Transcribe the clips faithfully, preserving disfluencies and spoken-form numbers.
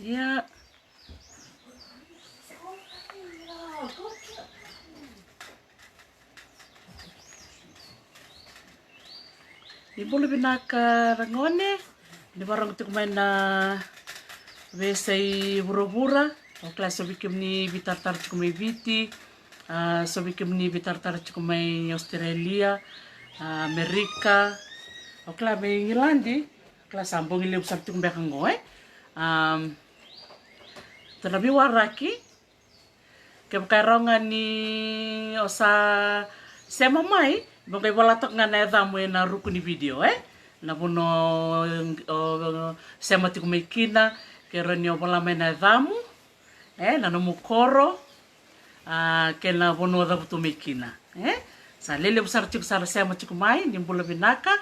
Ia. Ni bula vinaka ragone, ni vakarorogo tiko mai na veiyasai vuravura. Au kila so vei kemuni veitaratara tiko mai Viti, a, so vei kemuni veitaratara tiko mai Australia, a, Amerika. Au kila mai Igiladi, au kila sa bogi levu sara tiko beka qo, e. Am, dua na veiwaraki, kevaka e rawa ga ni o sa sema mai, mo qai vola toka ga na yacamu ena ruku ni video, e? Na vanua o, o sema tiko mai kina, ke rawa ni o vola mai na yacamu, e, na nomu koro, a, kei na vanua o cavutu mai kina, e? Sa lelevu sara tiko sara sema tiko mai, ni bula vinaka.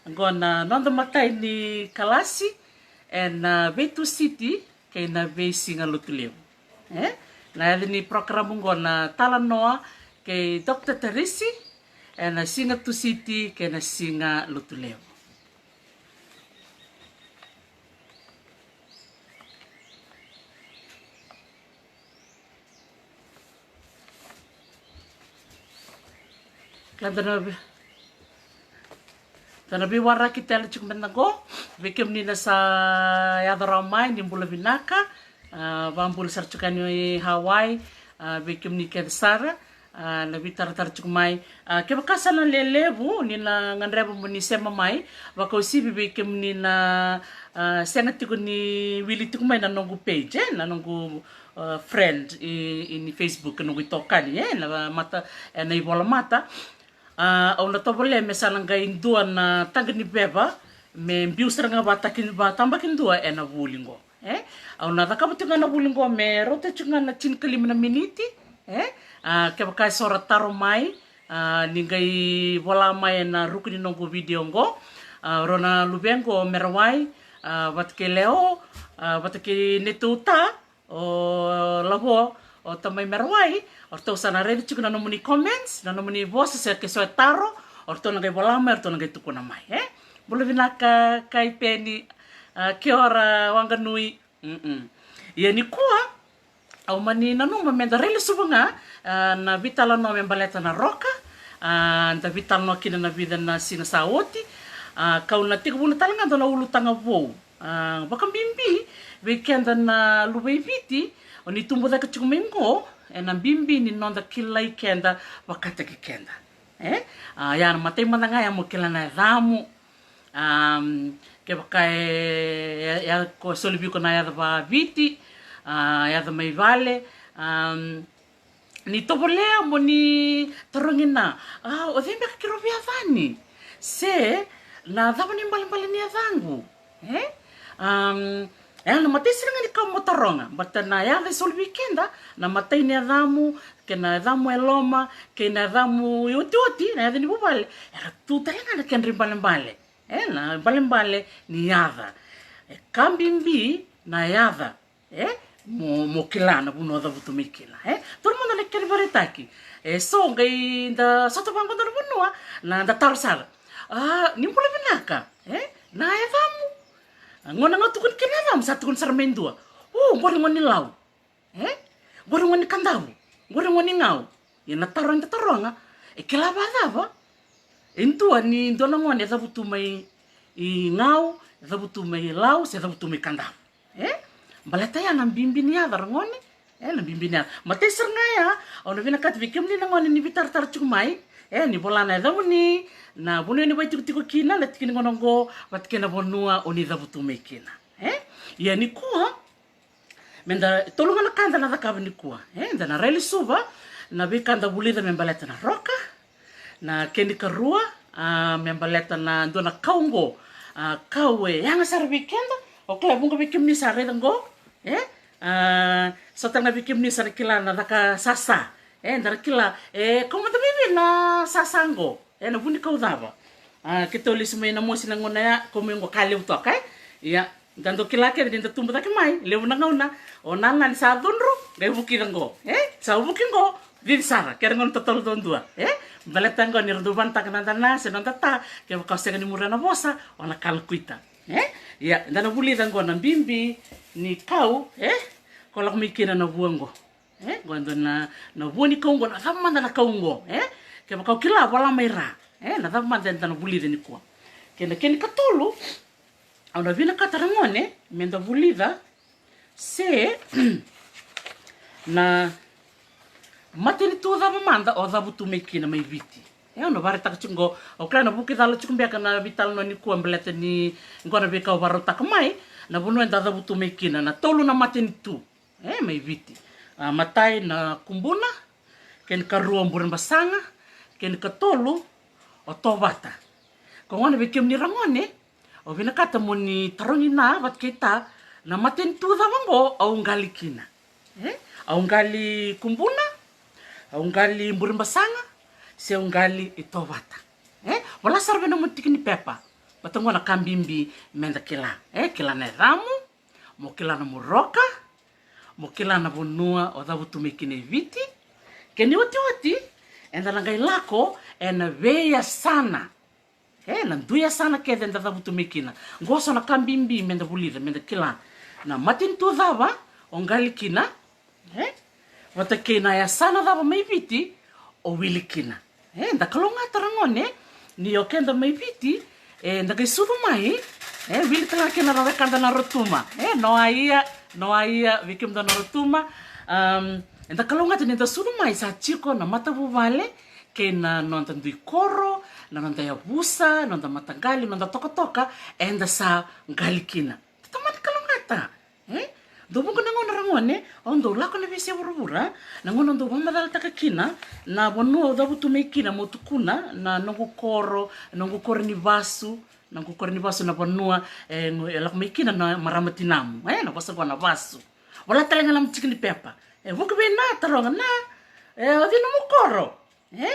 Qo na noda matai ni kalasi ena, a, veitusiti kei na veisiga Lotulevu. E? Na yaca ni porokaramu qo na Talanoa kei Doctor Tarisi, ena siga Tusiti kei na siga Lotulevu. Ka da na vei, da na veiwaraki tale tiko mada qo. Vei kemuni na sa yaco rawa mai, ni bula vinaka. A, vakabula sara tiko yani i Hawaii, a, vei kemuni kece sara, a, na veitaratara tiko mai. A, kevaka sa na lelevu ni na gadreva mo ni sema mai, vakauasivi vei kemuni na, a, sega tiko ni wili tiko mai na noqu page, e, na noqu, a, friend i, i ni Facebook, noqu itokani, e, na mata, e, na ivola mata. A, au na tovolea me sa na qai dua na taqa ni veva me biu sara ga vataki, vatabakidua ena vuli qo, e. Au na cakava tiko ga na vuli qo me rauta tiko ga na tinikalima na miniti, e. A, kevaka e so ra taro mai, a, ni qai vola mai ena ruku ni noqu video qo. A, rau na luvequ o Merawai, a, vata kei Leo, a, vata kei neitou ta, o Lavo, o tamai Merawai, o ratou sa na raica tiko na nomuni comments, na nomuni vosa, se ke so e taro, o ratou na qai vola mai, o ratou na qai tukuna mai, e? Bula vinaka, Kai Peni, a, kia ora, Waqa Nui. Mm-mm. Ia nikua, au mani nanuma me da railesuva ga, a, na veitalanoa me baleta na roka, a, da veitalanoa kina na vica na siga sa oti, a, kau na tekivuna tale ga dua na ulutaga vou. A, vakabibi vei keda na luve i Viti, o ni tubu cake tiko mai qo, ena bibi ni noda kilai keda vakataki keda. E? A, ia na matai mada ga ya mo kila na yacamu. Am, kevaka e, e, e, ko soli vei iko na yaca va Viti, a, yaca mai vale, am, ni tovolea mo ni tarogi na, a, o cei beka keirau veiyacani? Se na cava na ibalebale ni yacaqu? E? Am, e na matai sara ga ni ka mo taroga, baleta na yaca e soli vei keda, na matai ni yacamu, kei na yacamu e loma, kei na yacamu e otioti, na yaca ni vuvale, era tu tale ga na kedra ibalebale. E, na ibalebale ni yaca. E ka bibi na yaca. E, mo, mo kila na vanua o cavutu mai kina. E, taura mada na kena ivakaraitaki. E so qai da sota vaqo dua na vanua, na da taro sara. A, ni bula vinaka. E, na yacamu. A, gauna ga tukuni kina na yacamu, sa tukuni sara mai dua. O, qori gone ni Lau. E? Qori gone ni Kadavu. Qori gone ni Gau. Ia na taro eda taroga, e kila vakacava e dua ni dua na gone e cavutu mai i Gau, e cavutu mai Lau, se cavutu mai Kadavu? E? Baleta ya na bibi ni yaca, ragone. E, na bibi ni yaca. Matai sara ga ya, au na vinakata vei kemuni na gone ni veitaratara tiko mai, e, ni vola na yacamuni, na vanua ni vakaitikotiko kina, na tiki ni gauna oqo, vata kei na vanua o ni cavutu mai kina. E? Ia nikua, me da, tolu ga na ka da na cakava nikua, e, da na railesuva na veika da vulica me baleta na roka, na kena ikarua, a, me baleta na dua na kau oqo, a, kau e yaga sara vei keda, o kila e vuqa vei kemuni sa raica oqo, e, a, so tale ga vei kemuni sa na kila na caka sasa, e, da na kila, e, kau mada vei vei na sasa oqo. E na vunikau cava? A, keitou lesu mai Namosi na gauna ya, kau mai oqo ka levu toka, e? Ia, da dau kila kece ni da tubu cake mai, levu na gauna, o nana ni sa cudru, qai vukica oqo, e? Sa vuki oqo, cici sara, kere gauna totolo duadua, e? Baleta oqo ni ra dau vanataka na noda na, se noda ta, kevaka o sega ni muria na vosa, o na kalakuita. E? Ia, eda na vulica oqo na bibi ni kau, e? Ko lako mai kina na vua oqo. E? Oqo e dua na, na vua ni kau oqo, na cava mada na kau oqo, e? Kevaka o kila, vola mai ra. E? Na cava mada eda na vulica nikua. Kei na kena ikatolu, au na vinakata ragone meda vulica se na matanitu cava mada o cavutu mai kina mai Viti. E, au na vakaraitaka tiko oqo, au kila na vuki cala tiko beka na veitalanoa nikua baleta ni oqo na veika au vakarautaka mai, na vanua eda cavutu mai kina, na tolu na matanitu, e, mai Viti. A, matai na Kubuna, kena ikarua o Burebasaga, kena ikatolu o Tovata. Ko gona vei kemuni ragone, au vinakata mo ni tarogi na vata kei ta, na matanitu cava oqo au qali kina. E? Au qali Kubuna, au qali Burebasaga, se au qali i Tovata. E? Vola sara vei nomu tiki ni pepa. Vata oqo na ka bibi meda kila. E? Kila na yacamu, mo kila na nomu roka, mo kila na vanua o cavutu mai kina e Viti. Kena iotioti, eda na qai lako ena veiyasana. E, na dui yasana kece eda cavutu mai kina. Oqo so na ka bibi meda vulica, meda kila. Na matanitu cava o qali kina, e? Vata kei na yasana cava mai Viti o wili kina. E, da kalougata ragone, ni o keda mai Viti, e, da qai sucu mai, e, wili tale ga kina na wekada na Rotuma. E, noa ia, noa ia, vei kemudou na Rotuma. Am, eda kalougata ni da sucu mai sa tiko na matavuvale, kei na noda dui koro, na noda yavusa, noda mataqali, noda tokatoka, eda sa qali kina. Tatamani kalougata. E? Dou vuqa na gauna ragone, au dau lako na veiyasai vuravura, na gauna au dau vakamacalataka kina na vanua au cavutu mai kina, meu tukuna na noqu koro, noqu koro ni vasu, noqu koro ni vasu na vanua, e, e lako mai kina na marama tinamu, e, na vosa oqo na vasu. Vola tale ga na nomu tiki ni pepa. E vuki vei na taroga na, e, o cei nomu koro? E?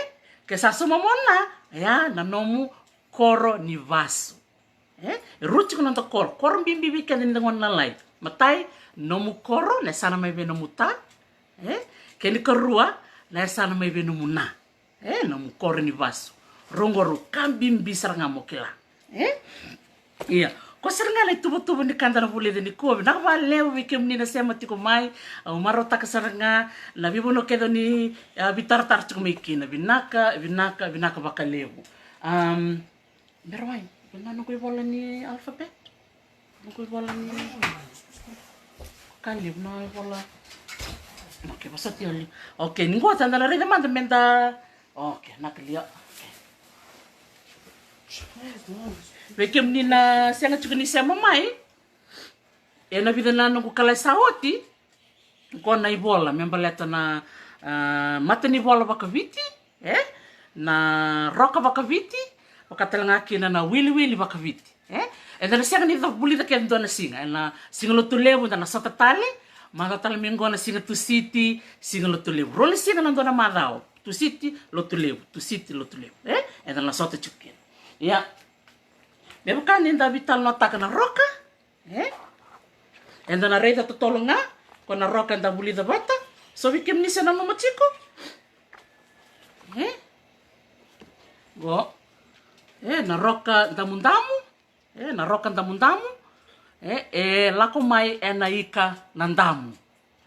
Ke sa sauma mo na, ya na nomu koro ni vasu. E? E rua tiko na noda koro. Koro bibi vei keda ni da gone lalai. Matai, nomu koro, na yasana mai vei nomu ta. E? Kena ikarua, na yasana mai vei nomu na. E? Nomu koro ni vasu. Rua oqo rau ka bibi sara ga mo kila. E? Ia, ko sara ga na ituvatuva ni ka da na vulica nikua. Vinaka vakalevu vei kemuni na sema tiko mai. Au marautaka sara ga na veivanua kece ni, a, veitaratara tiko mai kina. Vinaka, vinaka, vinaka vakalevu. Am, bera wai, na noqu ivola ni alphabet. Noqu ivola ni ka levu na ivola. Okay, vosoti au li. Okay, ni qo sa da na raica mada meda. Okay, na ka lia. Okay. Vei kemuni na sega tiko ni sema mai ena vica na noqu kalai sa oti. Qo na ivola me baleta na, a, matanivola vakaviti, e? Na roka vakaviti, vaka tale ga kina na wiliwili vakaviti, e? Eda na sega ni ca vulica kece dua na siga, ena siga Lotulevu da na sota tale, macawa tale mai qo na siga Tusiti, siga Lotulevu. Rua na siga na dua na macawa, Tusiti, Lotulevu, Tusiti, Lotulevu, e? Eda na sota tiko kina. Ia, me vaka ni da veitalanoataka na roka, e? Eda na raica totolo ga, ko na roka eda vulica vata. So vei kemuni se nanuma tiko. E? Qo. E, na roka damudamu. E, na roka damudamu. E, e lako mai ena ika na damu.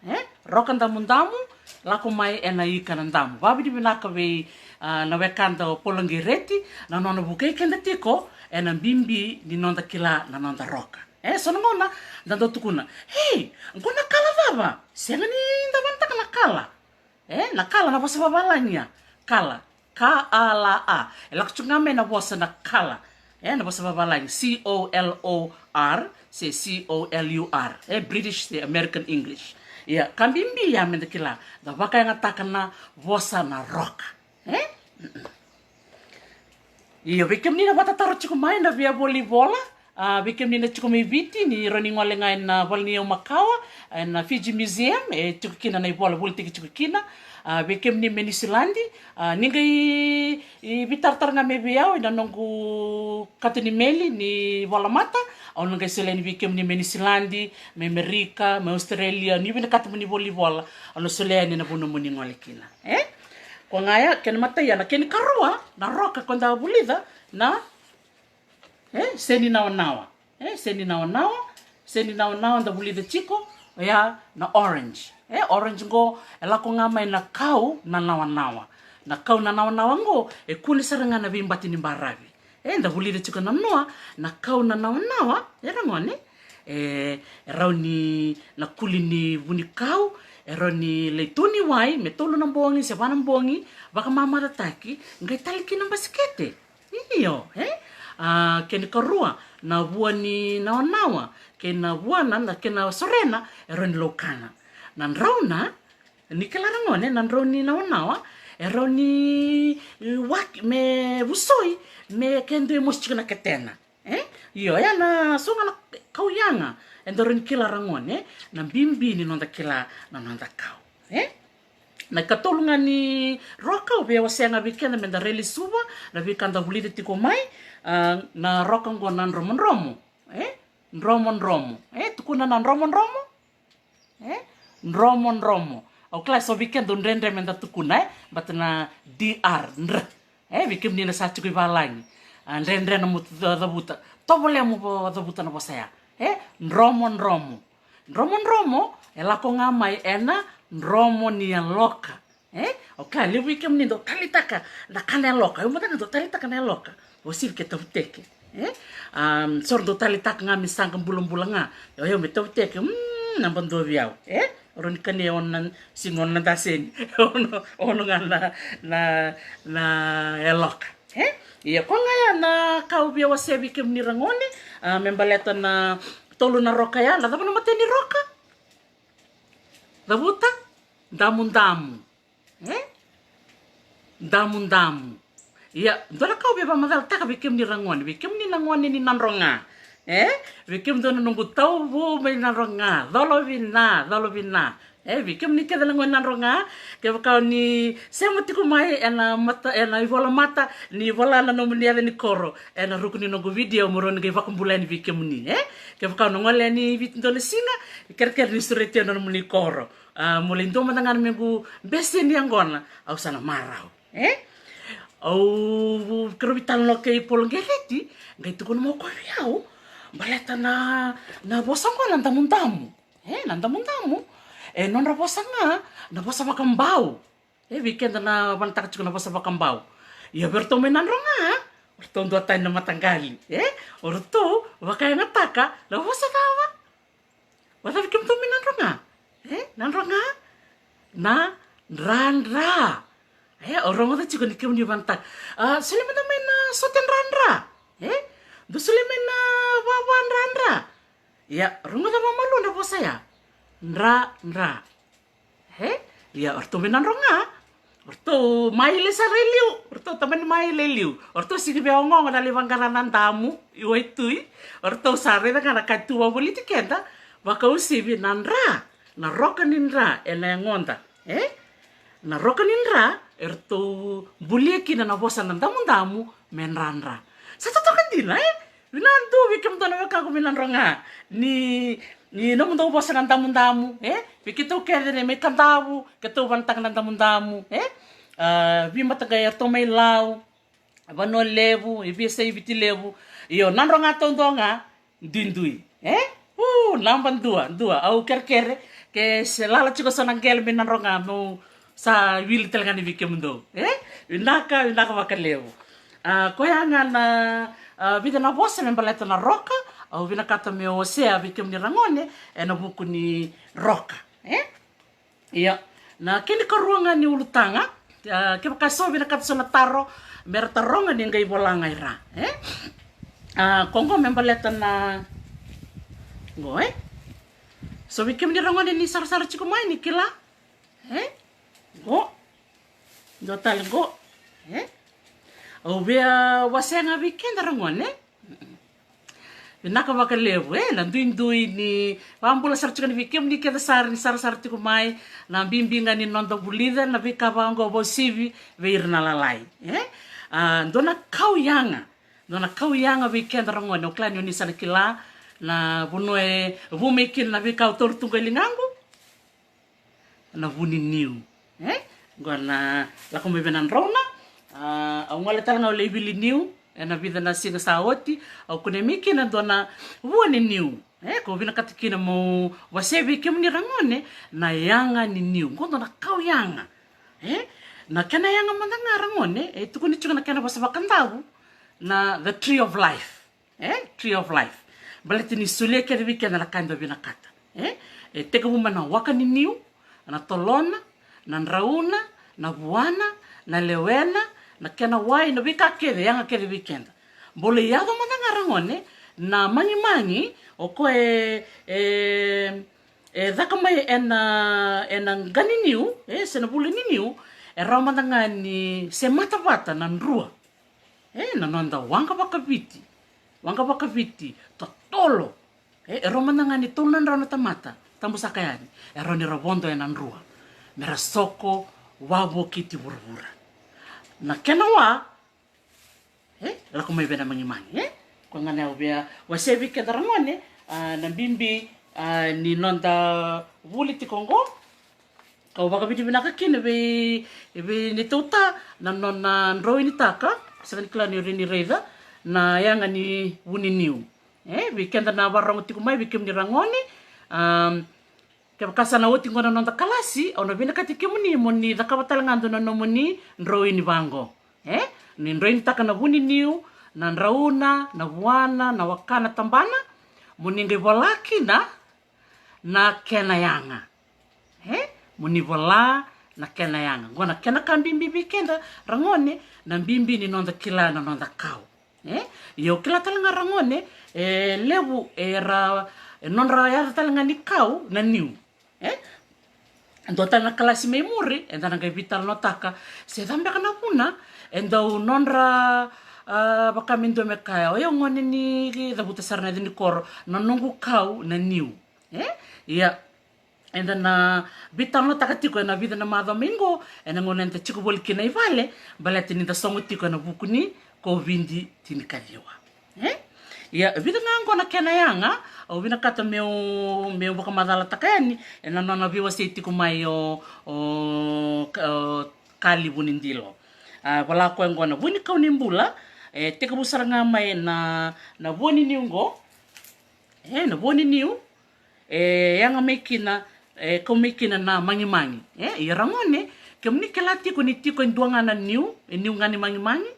E? Roka damudamu, lako mai ena ika na damu. Vavinavinaka vei, a, na wekada o Paula Qereti, na nona vukei keda tiko, ena bibi ni noda kila na noda roka. E, so na gauna, da dau tukuna, "Hei, qo na kala cava?" Sega ni da vanataka na kala. E, na kala na vosa vavalagi ya. Kala. K A L A. E lako tiko ga mai na vosa na kala. E, na vosa vavalagi. C O L O R, se C O L U R. E, British, se American English. Ia, ka bibi ya meda kila. Da vakayagataka na vosa na roka. E? Io, vei kemuni na vatataro tiko mai na via voli vola, a, vei kemuni na tiko mai Viti, ni rawa ni gole ga ena Vale ni Yau Makawa, ena Fiji Museum, e tiko kina na ivola volitaki tiko kina. A, vei kemuni mai Niusiladi, a, ni qai veitaratara ga mai vei au ena noqu kato ni meli ni volamata, au na qai solia yani vei kemuni mai Niusiladi, mai Amerika, mai Australia, ni vinakata mo ni voli vola, au na solia yani na vanua mo ni gole kina. E? Ko ga ya, kena imatai ya, na kena ikarua, na roka ko da vulica, na, e, seni nawanawa. E, se ni nawanawa, se ni nawanawa da vulica tiko, oya na orange. E, orange qo e lako ga mai na kau na nawanawa. Na kau na nawanawa qo e kune sara ga na veibati ni baravi. E, da vulica tiko na noa na kau na nawanawa, e ragone. E, e rawa ni na kuli ni vunikau, e rawa ni lai tu ni wai me tolu na bogi se va na bogi, vakamamacataki, qai tali kina basikete. Io, e? A, kena karua, na vua ni nawanawa, kei na vuana, na kena sorena, e rawa ni laukana. Na drauna, ni kila ragone, na drau ni nawanawa, e rawa ni, e, waki, me vusoi, me ke dua e mosi tiko na ketena. E? Io, ya na so ga na kau yaga, e da rawa ni kila ragone, na bibi ni noda kila na noda kau. E? Na ikatolu ga ni roka au via wasea ga vei keda me da railesuva na veika da vulica tiko mai, a, na roka qo na dromodromo. E? Dromodromo. E? Tukuna na dromodromo. E? Dromodromo. Au kila so vei keda dredre me da tukuna, e? But na D R, dr. E? Vei kemuni na sa tiko i valagi. A, dredre na mo ca-, cavuta. Tovolea mo vo-, cavuta na vosa ya. E? Dromodromo. Dromodromo, e lako ga mai ena dromo ni yaloka. E? Au kila levu vei kemuni dau taleitaka na ka na yaloka. Au mada ga dau taleitaka na yaloka. Au sivi ke tavuteke. E? Am, so ra dau taleitaka ga me saqa bulabula ga. Io, io, me tavuteke. Mm, naba dua vei au. E? Au rawa ni kania e ono na siga, ono na daseni. Ono, ono ga na, na, na yaloka. E? Ia, ko ga ya na ka au via wasea vei kemuni ragone, a, me baleta na tolu na roka ya, na cava na matai ni roka? Cavuta? Damudamu. E? Damudamu. Ia, dua na ka au via vakamacalataka vei kemuni ragone, vei kemuni na gone ni Nadroga. E? Vei kemudou na noqu tauvu mai Nadroga. Colo vina, colo vina. E, vei kemuni kece na gone Nadroga, kevaka o ni sema tiko mai ena mata, ena ivolamata, ni vola na nomuni yaca ni koro ena ruku ni noqu video, mo rawa ni qai vakabulai yani vei kemuni, e? Kevaka o na gole yani i Viti dua na siga, kerekere ni sureti au na nomuni koro. A, mo lai dua mada ga na mequ bese ni yaqona, au sa na marau, e? Au kerevi tale na kei Polo Qereti, qai tukuna mai o koya vei au baleta na, na vosa qo na damudamu. E, na damudamu. E, nodra vosa ga na vosa vakabau. E, vei keda na vanataka tiko na vosa vakabau. Ia vei ratou mai Nadroga, o ratou duatani na mataqali. E, o ratou vakayagataka na vosa cava? Vakacava vei kemudou mai Nadroga? E, Nadroga? Na dradra. E, au rogoca tiko ni kemuni vanataka. A, solia mada mai na sote dradra. E, dou solia mai na vava dradra. Ia, rogoca vakamalua na vosa ya. Dra, dra. E? Ia, o ratou mai Nadroga. O ratou maile sara e liu. O ratou tamani maile e liu. O ratou sigi via ogaoga na lai vaqara na damu i waitui. O ratou sa raica ga na ka e tu vakavoliti keda. Vakauasivi na dra. Na roka ni dra ena yagoda. E? Na roka ni dra, e ratou bulia kina na vosa na damudamu me dradra. Sa totoka dina, e? Vinaka dua vei kemudou na wekaqu mai Nadroga. Ni, ni nomudou vosa na damudamu, e? Vei keitou kece ni mai Kadavu, keitou vanataka na damudamu, e? A, veimataqali eratou mai Lau, Vanua Levu, e via sa i Viti Levu. Io, Nadroga taudua ga, duidui, e? U, naba dua, dua. Au kerekere ke se lala tiko so na qele mai Nadroga meu sa wili tale ga ni vei kemudou, e? Vinaka, vinaka vakalevu. A, koya ga na, a, vica na vosa me baleta na roka, au vinakata meu wasea vei kemuni ragone ena vuku ni roka, e? Ia, na kena ikarua ga ni ulutaga, a, kevaka so vinakata so na taro, me ra taroga ni qai vola ga i ra, e? A, ko qo me baleta na, qo, e? So vei kemuni ragone ni sarasara tiko mai ni kila, e? Qo. Dua tale qo, e? Au via wasea ga vei keda ragone, e? Vinaka vakalevu, e, na duidui ni vakabula sara tiko ni vei kemuni kece sara ni sarasara tiko mai, na bibi ga ni noda vulica na veika vaqo vakauasivi vei ira na lalai, e? A, dua na kau yaga, dua na kau yaga vei keda ragone, au kila ni o ni sa na kila na vanua e vu mai kina na veika au taura tu qo e ligaqu. Na vu ni niu, e? Qo na lako mai vei na drauna, a, au gole tale ga au lai wili niu, ena vica na siga sa oti, au kunei mai kina dua na vua ni niu. E, kau vinakata kina meu wasea vei kemuni ragone na yaga ni niu. Qo dua na kau yaga. E, na kena yaga mada ga ragone, e tukuni tiko na kena vosa vakadavu na the tree of life. E, tree of life. Baleta ni solia kece vei keda na ka eda vinakata. E, e tekivu mai na waka ni niu, na tolona, na drauna, na vuana, na lewena, na kena wai, na veika kece, yaga kece vei keda. Bole yaco mada ga ragone na magimagi, o koya e, e, e caka mai ena, ena qa ni niu, e, se na vula ni niu, e rawa mada ga ni se mata vata na drua. E, na noda waqa vakaviti, waqa vakaviti totolo. E, e rawa mada ga ni tolu na drau na tamata, tabu saka yani, e rawa ni ra vodo ena drua me ra soko wavokiti vuravura. Na kena wa, e, lako mai vei na magimagi, e. Koya ga na au via wasea vei keda ragone, a, na bibi, a, ni noda vuli tiko qo. Kau vakavinavinaka kina vei, vei neitou ta na nona droinitaka, sega ni kila ni o ni raica, na yaga ni vuniniu. E, vei keda na vakarorogo tiko mai, vei kemuni ragone, am, kevaka sa na oti qo na noda kalasi, au na vinakati kemuni mo ni cakava tale ga dua na nomuni droini vaqo. E, ni droinitaka na vuniniu, na drauna, na vuana, na wakana, tabana, mo ni qai vola kina na kena yaga. E, mo ni vola na kena yaga. Qo na kena ka bibi vei keda ragone, na bibi ni noda kila na noda kau. E, ia au kila tale ga ragone, e levu era, e nodra yaca tale ga ni kau na niu. E, dua tale na kalasi mai muri, eda na qai veitalanoataka se cava beka na vuna e dau nodra, a, vaka me dua me kaya, o yau gone ni cavuta sara na yaca ni koro, na noqu kau na niu. E, ia, eda na veitalanoataka tiko ena vica na macawa mai qo, ena gauna eda tiko voli kina i vale, baleta ni da sogo tiko ena vuku ni Kovidi tinikaciwa. E, ia, vica ga qo na kena yaga au vinakata meu, meu vakamacalataka yani ena nona veiwasei tiko mai o, o, o Kali Vunidilo. A, vola koya qo na vunikau ni bula, e tekivu sara ga mai na, na vua ni niu qo. E, na vua ni niu, e yaga mai kina, e kau mai kina na magimagi. E, ia ragone, kemuni kila tiko ni tiko e dua ga na niu, e niu ga ni magimagi.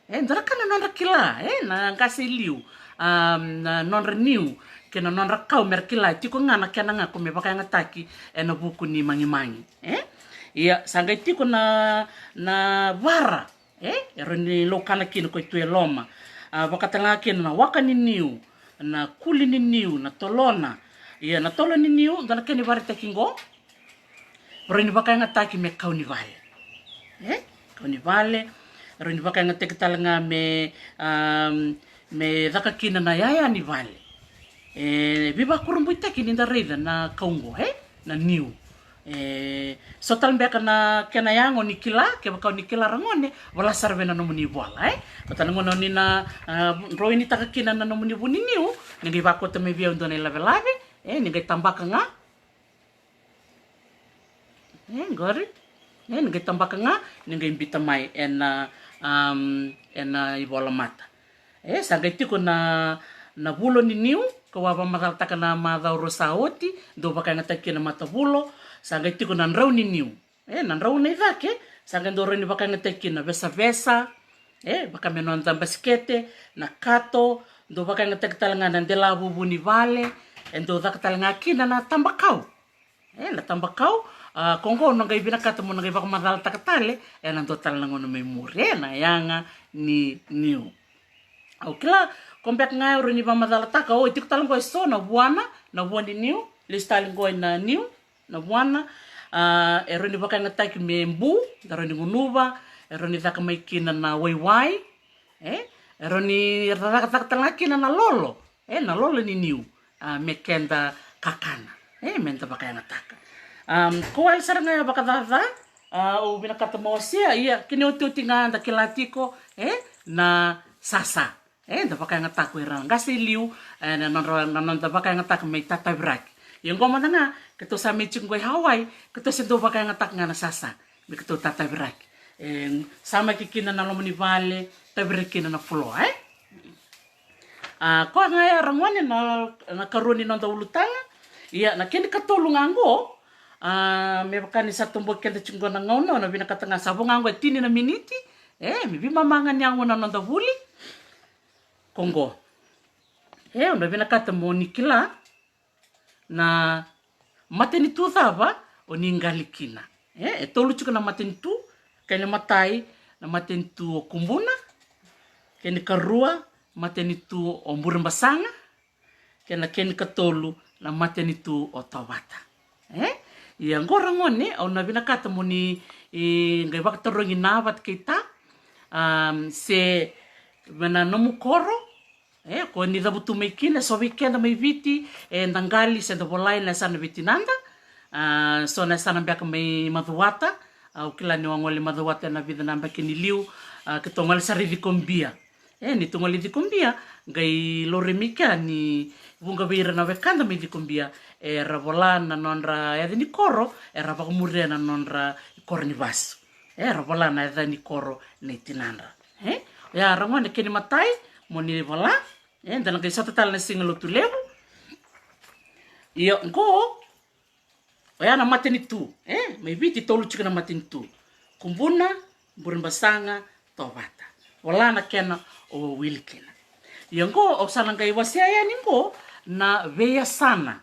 E, dua na ka na nodra kila, e, na qase i liu, a, na nodra niu kei na nodra kau me ra kila tiko ga na kena ga ko me vakayagataki ena vuku ni magimagi. E, ia sa qai tiko na, na vara. E, e rawa ni laukana kina ko i tu e loma. A, vaka tale ga kina na waka ni niu, na kuli ni niu, na tolona. Ia na tolo ni niu, dua na kena ivakaraitaki qo, rawa ni vakayagataki me kau ni vale. E, kau ni vale, rawa ni vakayagataki tale ga me, am, me caka kina na yaya ni vale. E veivakurabuitaki ni da raica na kau qo, e, na niu. E, so tale beka na kena yaga o ni kila, kevaka o ni kila ragone, vola sara vei na nomuni vola, e. Ko tale gona o ni na, a, droinitaka kina na nomuni vuniniu, ni qai vakauta mai vei au dua na ilavelave, e, ni qai tabaka ga. E, qori. E, ni qai tabaka ga, ni qai bita mai ena, am, ena ivola mata. E, sa qai tiko na, na vulo ni niu, kau a vakamacalataka na macawa rua sa oti, dau vakayagataki kina matavulo, sa qai tiko na drau ni niu. E, na drau na i cake, sa qai dau rawa ni vakayagataki kina vesavesa, e, vaka me noda basikete, na kato, dau vakayagataki tale ga na dela vuvu ni vale, e dau caka tale ga kina na tabakau. E, na tabakau, a, ko qo na qai vinakata mo na qai vakamacalataka tale, ena dua tale na gauna mai muri, e, na yaga ni niu. Au kila, ko beka ga au rawa ni vakamacalataka, o, e tiko tale qo e so na vuana, na vua ni niu, lesu tale qo ena niu, na vuana, a, e rawa ni vakayagataki me bu, da rawa ni gunuva, e rawa ni caka mai kina na waiwai, e, e rawa ni cakacaka tale ga kina na lolo, e, na lolo ni niu, a, me keda kakana, e, me da vakayagataka. Am, ko wale sara ga ya vakacaca, a, au vinakata mo wasea, ia, kena iotioti ga da kila tiko, e, na sasa. E, da vakayagataka o ira na qase i liu, e, na nodra, na noda vakayagataka me itataviraki. Ia qo mada ga, keitou sa mai tiko qo i Hawaii, keitou se dau vakayagataka ga na sasa me keitou tataviraki. E, samaki kina na loma ni vale, taviri kina na floor, e? A, koya ga ya ragone na, na karua ni noda ulutaga. Ia, na kena ikatolu ga qo, a, me vaka ni sa toboki keda tiko qo na gauna, au na vinakata ga sa vo ga qo e tini na miniti, e, me veimama ga ni yago na noda vuli. Ko qo. E, au na vinakata mo ni kila na matanitu cava o ni qali kina. E, e tolu tiko na matanitu, kena imatai na matanitu o Kubuna, kena ikarua matanitu o Burebasaga, kei na kena ikatolu na matanitu o Tovata. E? Ia qo ragone, au na vinakata mo ni, e, qai vakatarogi na vata kei ta, am, se me na nomu koro, e, ko ni cavutu mai kina, so vei keda mai Viti, e, da qali se da volai na yasana vei tinada. A, so na yasana beka mai Macuata, au kila ni o a gole Macuata ena vica na beka ni liu, a, keitou gole sara i Cikobia. E, ni tu gole i Cikobia, qai laurai mai kea ni vuqa vei ira na wekada mai Cikobia, era vola na nodra yaca ni koro, era vakamuria na nodra koro ni vasu. Era vola na yaca ni koro nei tinadra. E? Oya ragone kena imatai, mo ni vola. E, da na qai sota tale na siga lotu levu. Io, qo, oya na matanitu. E, mai Viti tolu tiko na matanitu. Kubuna, Burebasaga, Tovata. Vola na kena o wili kina. Io, qo, au sa na qai wasea yani qo na veiyasana.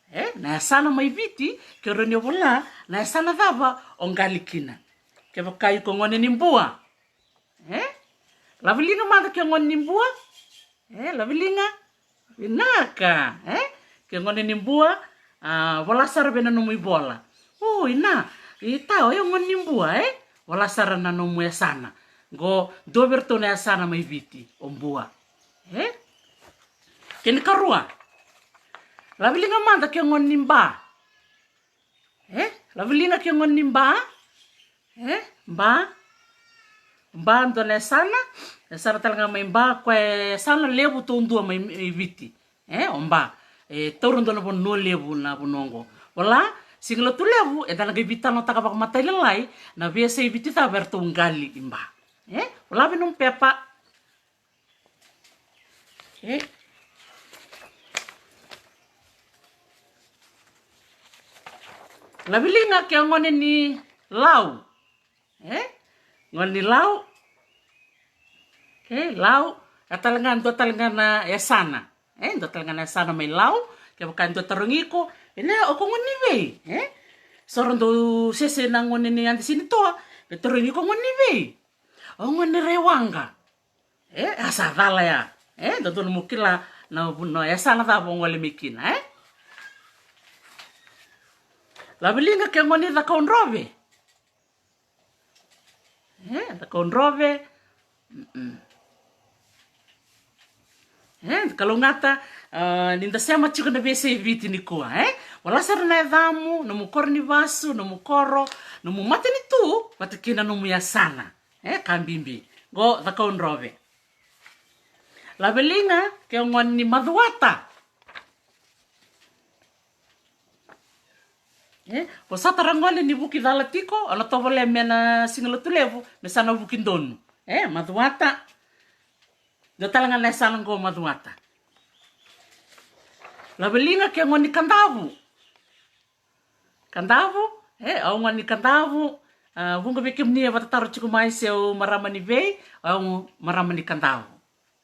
E, na yasana mai Viti, ke rawa ni o vola na yasana cava o qali kina. Kevaka iko gone ni Bua. E? Laveliga mada ke gone ni Bua. E, laveliga. Vinaka, e? Ke gone ni Bua, a, vola sara vei na nomu ivola. O, ina, i ta, o yau gone ni Bua, e? Vola sara na nomu yasana. Qo, dua vei iratou na yasana mai Viti, o Bua. E? Kena ikarua. Laveliga mada ke gone ni Ba. E? Laveliga ke gone ni Ba. E? Ba. Ba dua na yasana. Yasana tale ga mai Ba, koya yasana levu taudua mai, mai Viti. E? O Ba. E taura dua na vanua levu na vanua oqo. Vola, siga lotu levu, eda na qai veitalanoataka vakamatailalai na veiyasa i Viti cava eratou qali i Ba. E? Vola vei nomu pepa. E? Laveliga ke gone ni Lau. E? Gone ni Lau. E, Lau. E tale ga, dua tale ga na yasana. E, dua tale ga na yasana mai Lau. Kevaka e dua tarogi iko, ina, o ko gone ni vei? E? So ra dau sese na gone ni Adi Sinitoa, me tarogi iko gone ni vei? O gone ni Raiwaqa. E, a sa cala ya. E, dodonu mo kila na, na yasana cava o gole mai kina, e? Laveliga ke gone ni Cakaudrove. E, Cakaudrove. Mm-mm. E, kalougata, a, ni da sema tiko na veiyasa i Viti nikua, e? Vola sara na yacamu, nomu koro ni vasu, nomu koro, nomu matanitu, vata kei na nomu yasana. E, ka bibi. Qo, Cakaudrove. Laveliga, ke gone ni Macuata. E, o sa tara gone ni Vuki cala tiko, o na tovolea me na siga lotu levu, me sa na Vuki donu. E, Macuata. Dua tale ga na yasana qo Macuata. Laveliga ke gone ni Kadavu. Kadavu, e, au gone ni Kadavu, a, vuqa vei kemuni e vatataro tiko mai se au marama ni vei, au marama ni Kadavu.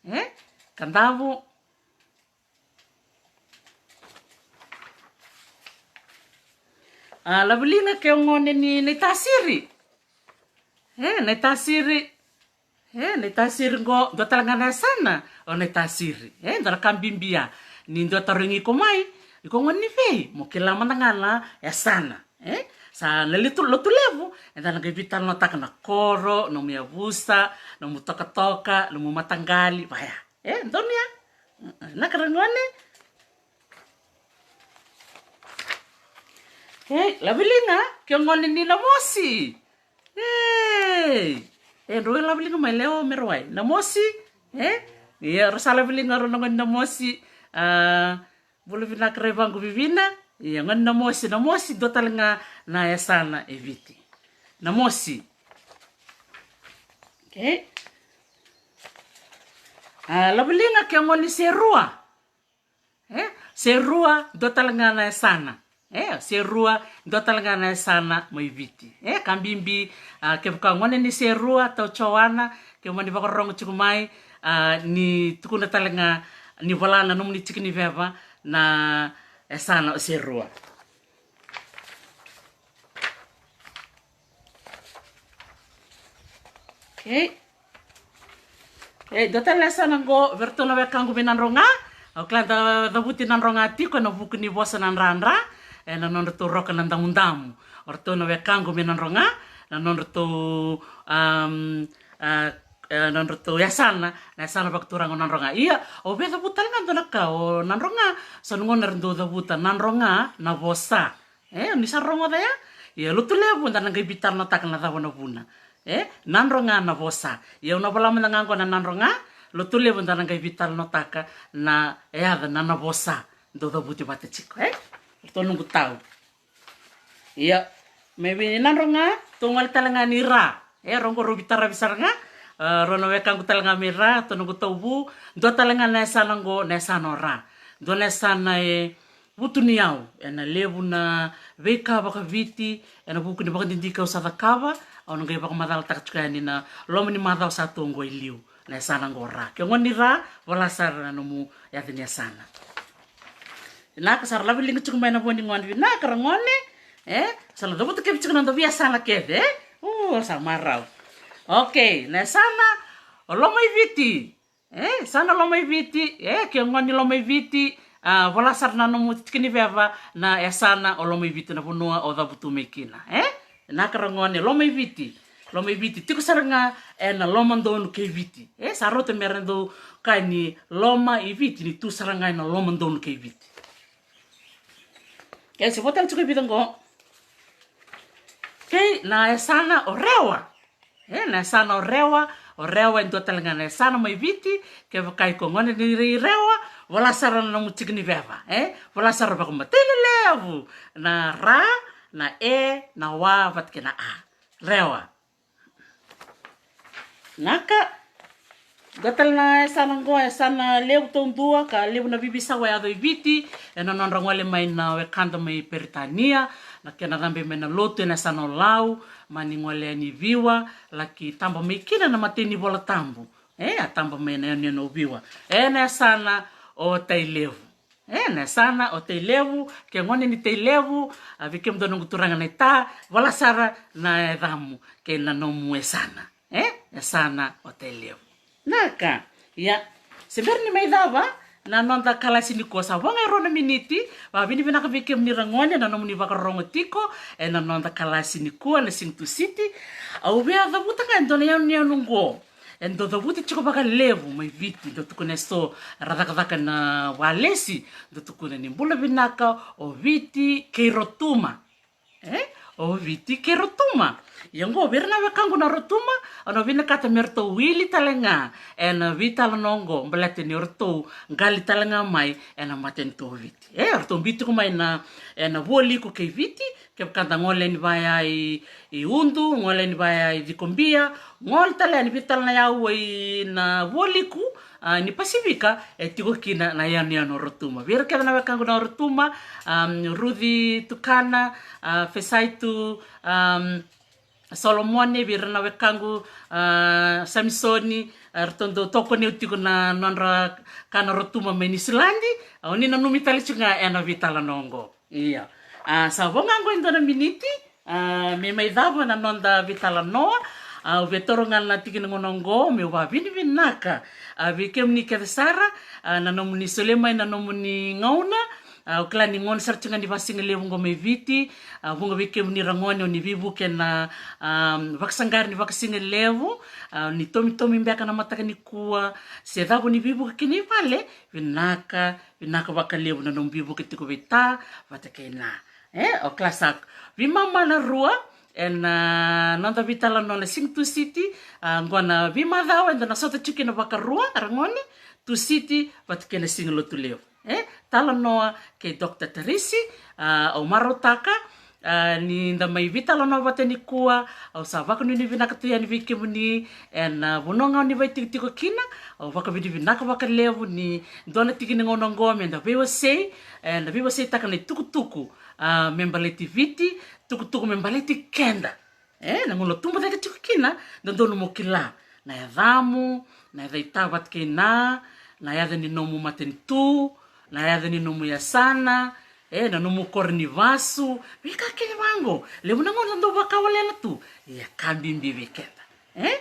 E, Kadavu. A, Laveliga ke gone ni, Naitasiri. E, Naitasiri. E, Naitasiri qo, dua tale ga na yasana, o Naitasiri. E, dua na ka bibi ya, ni dua tarogi iko mai, iko gone ni vei, mo kila mada ga na yasana. E, sa na lotu, lotu levu, eda na qai veitalanoataka na koro, nomu yavusa, nomu tokatoka, nomu mataqali, vaya. E, donu ya. Na ka ra gone. E, Laveliga, ke gone ni Namosi. Ei! E, drau laveliga mai lewa me rawai. Namosi, e? Ia, ra sa laveliga rau na gone Namosi. A, bula vinaka rai vaqu Vivina. Ia, gone Namosi, Namosi, dua tale ga na yasana e Viti. Namosi. Okay. A, Lavaliga, ke gone ni Serua. E, Serua, dua tale ga na yasana. E, Serua, dua tale ga na yasana mai Viti. E, ka bibi, a, kevaka o gone ni Serua, tau Joana, ke mani vakarorogo tiko mai, a, ni tukuna tale ga, ni vola na nomuni tiki ni veva na yasana o Serua. Okay. E, dua tale na yasana qo vei ratou na wekaqu mai Nadroga. Au kila da cavuti Nadroga tiko ena vuku ni vosa na dradra, ena nodratou roka na damudamu. O ratou na wekaqu mai Nadroga, na nodratou, am, a, e, nodratou yasana, na yasana vakaturaga o Nadroga. Ia, au via cavuta tale ga dua na ka, o Nadroga, sa na gauna era dau cavuta Nadroga na vosa. E, ni sa rogoca ya? Ia, Lotulevu, da na qai veitalanoataka na cava na vuna. E, Nadroga na vosa. Ia, au na vola mada ga qo na Nadroga, Lotulevu, da na qai veitalanoataka na yaca na, na vosa. Dou cavuti vata tiko, e? Ratou noqu tau. Ia, mai vei Nadroga, tou gole tale ga ni Ra. E, rau qo rau veitaravi sara ga. A, rau na wekaqu tale ga mai Ra, tou noqu tauvu. Dua tale ga na yasana qo, na yasana o Ra. Dua na yasana e vutuniyau, ena levu na veika vakaviti, ena vuku ni vakadidike au sa cakava, au na qai vakamacalataka tiko yani na loma ni macawa sa tu qo i liu, na yasana qo Ra. Ke gone ni Ra, vola sara na nomu yaca ni yasana. Vinaka, sa ra Lavaliga tiko mai na vo ni gone, vinaka ra gone, e? Sa la cavuta kece tiko na noda veiyasana kece, e? U, sa marau. Okay, na yasana o Lomaiviti. E, yasana Lomaiviti, e, ke gone ni Lomaiviti, a, vola sara na nomu tiki ni veva na yasana o Lomaiviti, na vanua o cavutu mai kina, e? Vinaka ra gone, Lomaiviti. Lomaiviti, tiko sara ga ena lomadonu kei Viti. E, sa rauta mera dau kaya ni Lomaiviti, ni tu sara ga ena lomadonu kei Viti. Ke se vo tale tiko e vica qo. Okay, na yasana o Rewa. E, na yasana o Rewa, o Rewa e dua tale ga na yasana mai Viti, kevaka iko gone ni Rewa, vola sara na nomu tiki ni veva, e? Vola sara vakamatei lelevu na Ra, na E, na W, vata kei na A. Rewa. Vinaka. Dua tale na yasana qo, yasana levu taudua, ka levu na veiveisau e yaco i Viti, ena nodra gole mai na wekada mai Peritania, na kena cabe mai na lotu ena yasana o Lau, mani gole yani Viwa, laki taba mai kina na mateni Vola Tabu. E, a taba mai na yanuyanu o Viwa. E, na yasana o Tailevu. E, na yasana o Tailevu, ke gone ni Tailevu, a, vei kemudou noqu turaga na ita, vola sara na yacamu kei na nomu yasana. E, yasana o Tailevu. Vinaka, ia, se bera ni mai cava na noda kalasi nikua, sa vo ga e rua na miniti, vakavinavinaka vei kemuni ra gone na nomuni vakarorogo tiko ena noda kalasi nikua na Sing to City. Au via cavuta ga e dua na yanuyanu qo. E dau cavuti tiko vakalevu mai Viti, dau tukuna eso ra cakacaka na walesi, dau tukuna ni bula vinaka o Viti kei Rotuma. E? O Viti kei Rotuma. Ia qo, vei ira na wekaqu na Rotuma, au na vinakata me ratou wili tale ga ena veitalanoa qo, baleta ni ratou qali tale ga mai ena matanitu o Viti. E, ratou biu tiko mai na, ena Vualiku kei Viti, kevaka da gole yani vaya i, i Udu, gole yani vaya i Cikobia, gole tale yani veitalanoa ya i na Vualiku, a, ni Pasifika, e tiko kina na yanuyanu o Rotuma. Vei ira kece na wekaqu na Rotuma, am, Ruci Tukana, a, Fesaitu, am, Solomone, vei ira na wekaqu, a, Samisoni, a, ratou dau tokoni au tiko na nodra ka na Rotuma mai Niusiladi, au ni nanumi tale tiko ga ena veitalanoa qo. Ia. A, sa vo ga qo e dua na miniti, a, me mai cava na noda veitalanoa, a, au via taura ga na tiki ni gauna qo meu vakavinavinaka, a, vei kemuni kece sara, a, na nomuni solia mai na nomuni gauna, a, au kila ni gauna sara tiko ga ni vakasigalevu qo mai Viti, a, vuqa vei kemuni ra gone o ni veivuke na, a, vakasaqara ni vakasigalevu, a, ni tomitomi beka na mataka nikua, se cava o ni veivuke kina i vale, vinaka, vinaka vakalevu na nomu veivuke tiko vei ta vata kei na. E, au kila sa veimama na rua ena, a, noda veitalanoa na Sing to City, a, qo na veimacawa eda na sota tiko kina vakarua, ra gone, to City vata kei na Siga Lotulevu. E, talanoa kei Doctor Tarisi, a, au marautaka, A, ni da mai veitalanoa vata nikua, au sa vakanuinui vinaka tu yani vei kemuni ena vanua ga o ni vaitikotiko kina. Au vakavinavinaka vakalevu ni dua na tiki ni gauna oqo me da veiwasei, e, na veiwaseitaka na itukutuku, a, me baleti Viti, tukutuku me baleti keda. E, na gauna tubu cake tiko kina, dodonu mo kila na yacamu, na yaca i ta vata kei na, na yaca ni nomu matanitu, na yaca ni nomu yasana, e, na nomu koro ni vasu, veika kece vaqo. Levu na gauna dau vakawalena tu, ia ka bibi vei keda. E?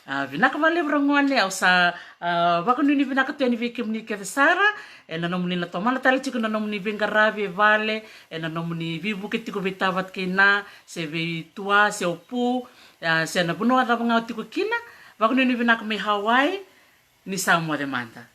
A, vinaka vakalevu ra gone, au sa, a, vakanuinui vinaka tu yani vei kemuni kece sara, ena nomuni na tomana tale tiko na nomuni veiqaravi e vale, ena nomuni veivuke tiko vei ta vata kei na, se vei tua, se o pu, a, se na vanua cava ga o tiko kina. Vakanuinui vinaka mai Hawaii, ni sa moce mada.